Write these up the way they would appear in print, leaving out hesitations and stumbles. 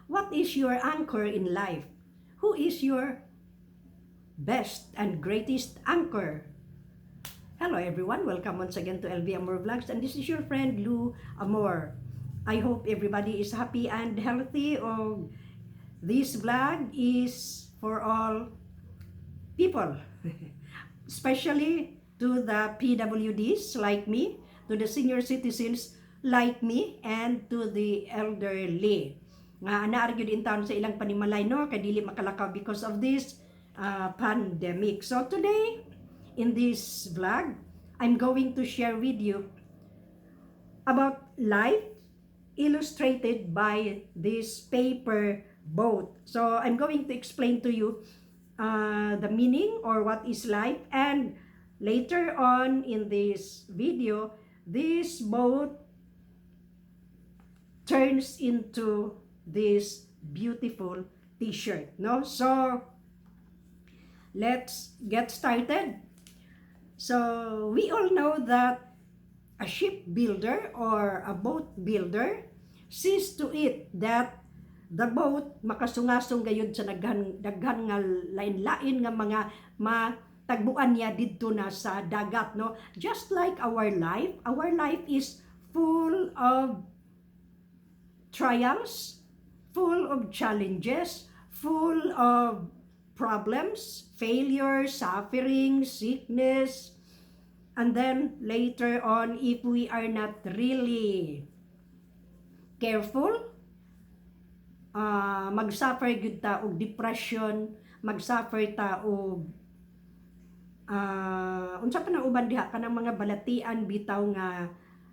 What is your anchor in life? Who is your best and greatest anchor? Hello everyone, welcome once again to LV Amor Vlogs and this is your friend Lou Amor. I hope everybody is happy and healthy. Oh, this vlog is for all people, especially to the PWDs like me, to the senior citizens like me, and to the elderly nga naa gyud in town sa ilang panimalay, no, kay dili makalakaw because of this pandemic. So today in this vlog, I'm going to share with you about life illustrated by this paper boat. So I'm going to explain to you the meaning or what is life, and later on in this video, this boat turns into this beautiful T-shirt, no? So let's get started. So we all know that a shipbuilder or a boat builder sees to it that the boat makasungasong gayud sa daghan daghan nga lain-lain nga mga matagbuan niya didto na sa dagat, no? Just like our life, our life is full of trials, full of challenges, full of problems, failure, suffering, sickness, and then later on, if we are not really careful, mag-suffer gyud ta og depression, mag-suffer ta og unsa pa nang uban diha, kanang mga balatian bitaw nga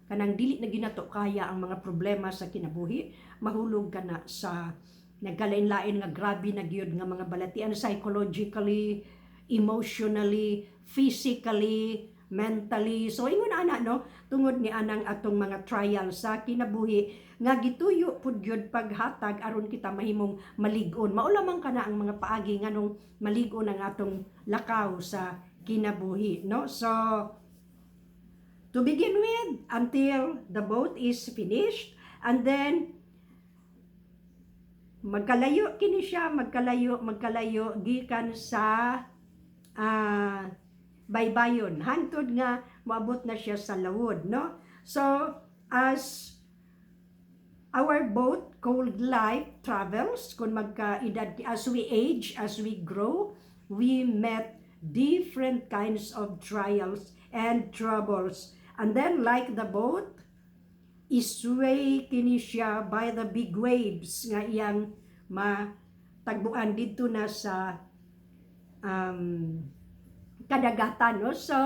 kanang dili na ginato kaya ang mga problema sa kinabuhi, mahulog ka na sa nagkalain-lain nga grabe na gyud nga mga balatian psychologically, emotionally, physically, mentally. So ingon ana, no, tungod ni anang atong mga trial sa kinabuhi nga gituyo pud gyud paghatag aron kita mahimong malig-on. Mao lamang kana ang mga paagi nganong malig-on ang atong lakaw sa kinabuhi, no? So to begin with, until the boat is finished, and then magkalayo kini siya, magkalayo, magkalayo gikan sa baybayon hangtod nga moabot na siya sa lawod, no? So as our boat called life travels, kung magkaedad, as we age, as we grow, we met different kinds of trials and troubles, and then like the boat, isway kini siya by the big waves nga iyang matagbuan didto na sa kadagatan, no? So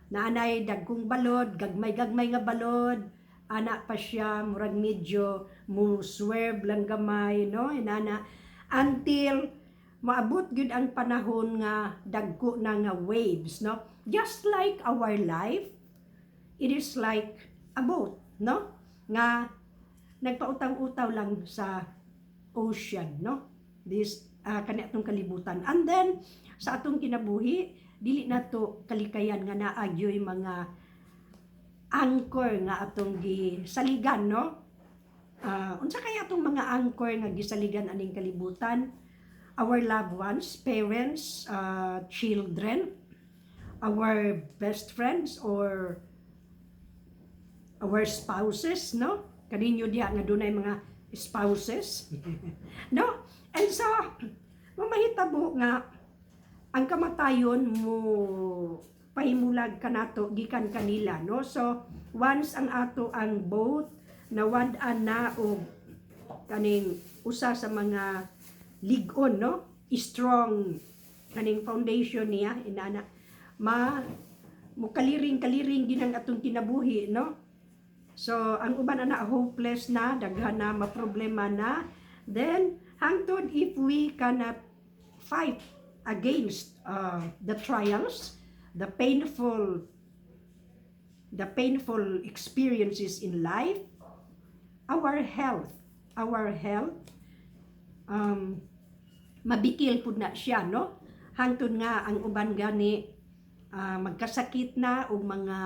naanay dagkong balod, gagmay-gagmay nga balod ana pa siya, murag medyo mo swerve lang gamay, no, inana, until maabot gyud ang panahon nga dagko na nga waves, no? Just like our life, it is like a boat, no, nga nagpautaw-utaw lang sa ocean, no, this kani atong kalibutan. And then sa atong kinabuhi, dili nato kalikayan nga naa gyoy mga anchor nga atong gisaligan, no? Unsa kaya atong mga anchor nga gisaligan aning kalibutan? Our loved ones, parents, children, our best friends or our spouses, no? Kaninyo diha nga dunay mga spouses, no? And so, mamahitabo nga ang kamatayon mo pahimulag kanato gikan kanila, no? So, once ang ato ang boat nawad-an na og kaning usa sa mga lig-on, no? Strong kaning foundation niya, inana, ma mukaliring kaliring din ang atong kinabuhi, no? So, ang uban ana hopeless na, daghan na maproblema na. Then, hangtod if we cannot fight against the trials, the painful experiences in life, our health, mabikil pud na siya, no? Hangtod nga ang uban gani magkasakit na og mga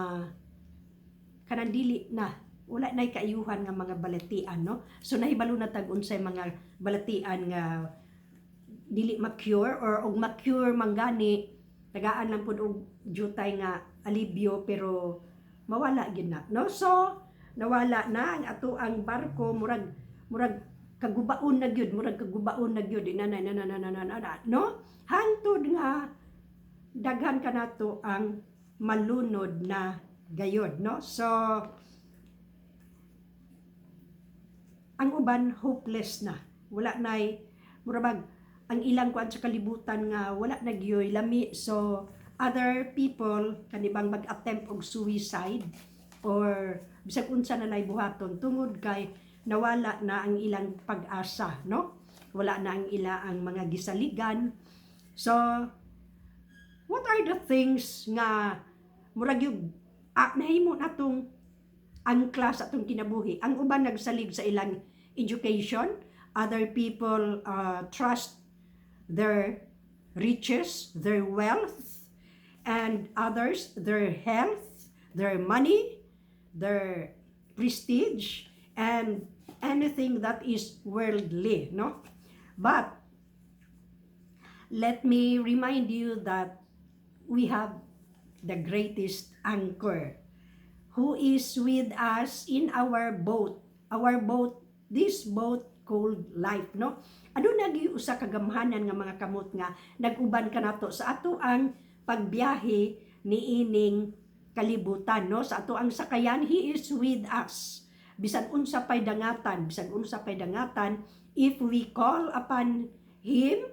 kanang dili na Wala na'y kaayuhan nga mga balatian, no? So nahibalo na tag unsay mga balatian nga dili ma-cure or og ma-cure man gani, tagaan lang pud og jutay nga alibyo, pero mawala gyud na, no? So nawala na ang ato ang barko, murag kagubaon na gyud, murag kagubaon na gyud na na na na na na na, no, hangtod nga daghan kanato ang malunod na gayod, no? So ang uban hopeless na, wala nay murabag ang ilang kuan sa kalibutan nga wala na gyoy lami. So other people kanibang mag-attempt og suicide or bisag unsa na lay buhaton tungod kay nawala na ang ilang pag-asa, no? Wala na ang ila ang mga gisaligan. So what are the things nga murag yung nahimo natong angkla sa atong kinabuhi? Ang uban nagsalig sa ilang education, other people trust their riches, their wealth, and others their health, their money, their prestige, and anything that is worldly, no? But let me remind you that we have the greatest anchor who is with us in our boat, this boat called life, no? Aduna gyud usa ka gamhanan nga mga kamot nga nag-uban kanato sa ato ang pagbiyahe niining kalibutan, no? Sa ato ang sakayan, he is with us. Bisan unsa pay dangatan, bisan unsa pay dangatan, if we call upon him,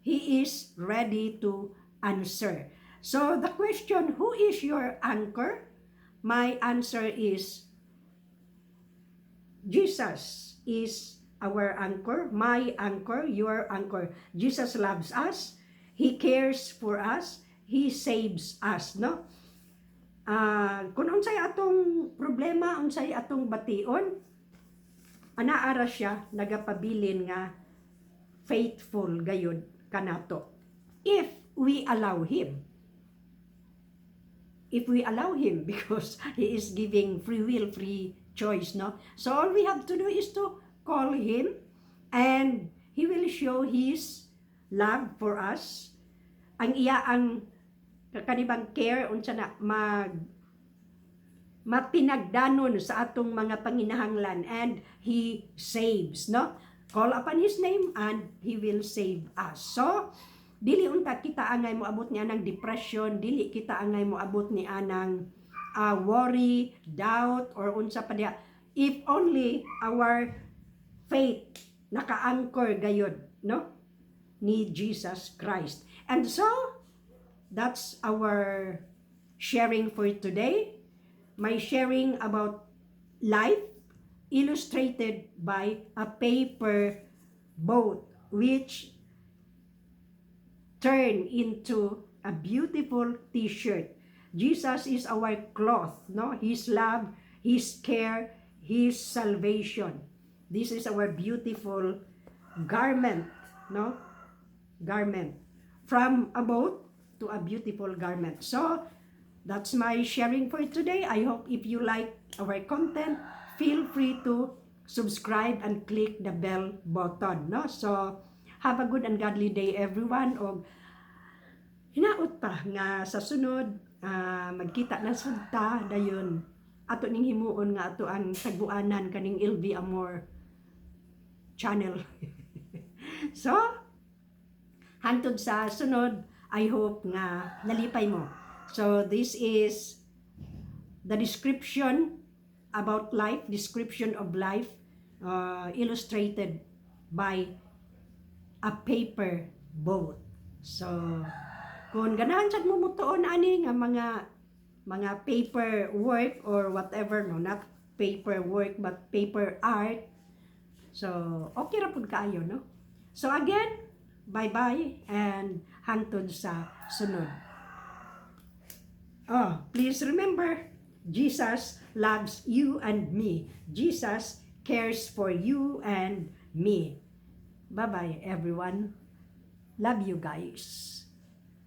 he is ready to answer. So the question, who is your anchor? My answer is Jesus is our anchor, my anchor, your anchor. Jesus loves us. He cares for us. He saves us, no? Kung unsay atong problema, unsay atong bation, anaa ra siya nagapabilin nga faithful gayud kanato. If we allow him. If we allow him, because he is giving free will, free choice, no? So all we have to do is to call him and he will show his love for us. Ang iya ang kanibang care, unsa na mag mapinagdanon sa atong mga panginahanglan, and he saves, no? Call upon his name and he will save us. So dili unta kita angay moabot ni anang depression, dili kita angay moabot ni anang worry, doubt, or unsa pa diha, if only our faith naka-anchor gayod, no, ni Jesus Christ. And so that's our sharing for today, my sharing about life illustrated by a paper boat which turned into a beautiful T-shirt. Jesus is our cloth, no? His love, his care, his salvation. This is our beautiful garment, no? Garment. From a boat to a beautiful garment. So, that's my sharing for today. I hope if you like our content, feel free to subscribe and click the bell button, no? So, have a good and godly day, everyone. Og hinaot pa nga sa sunod magkita na sud ta dayon, ato ning himuon nga ato ang tagbuanan kaning LV Amor channel. So, hantod sa sunod, I hope nga nalipay mo. So, this is the description about life, description of life, illustrated by a paper boat. So, kung ganahan sad mo mutuon ani nga mga paper work or whatever, no, not paper work but paper art. So, okay ra pud kaayo, no? So again, bye-bye and hangtod sa sunod. Oh, please remember, Jesus loves you and me. Jesus cares for you and me. Bye-bye, everyone. Love you guys.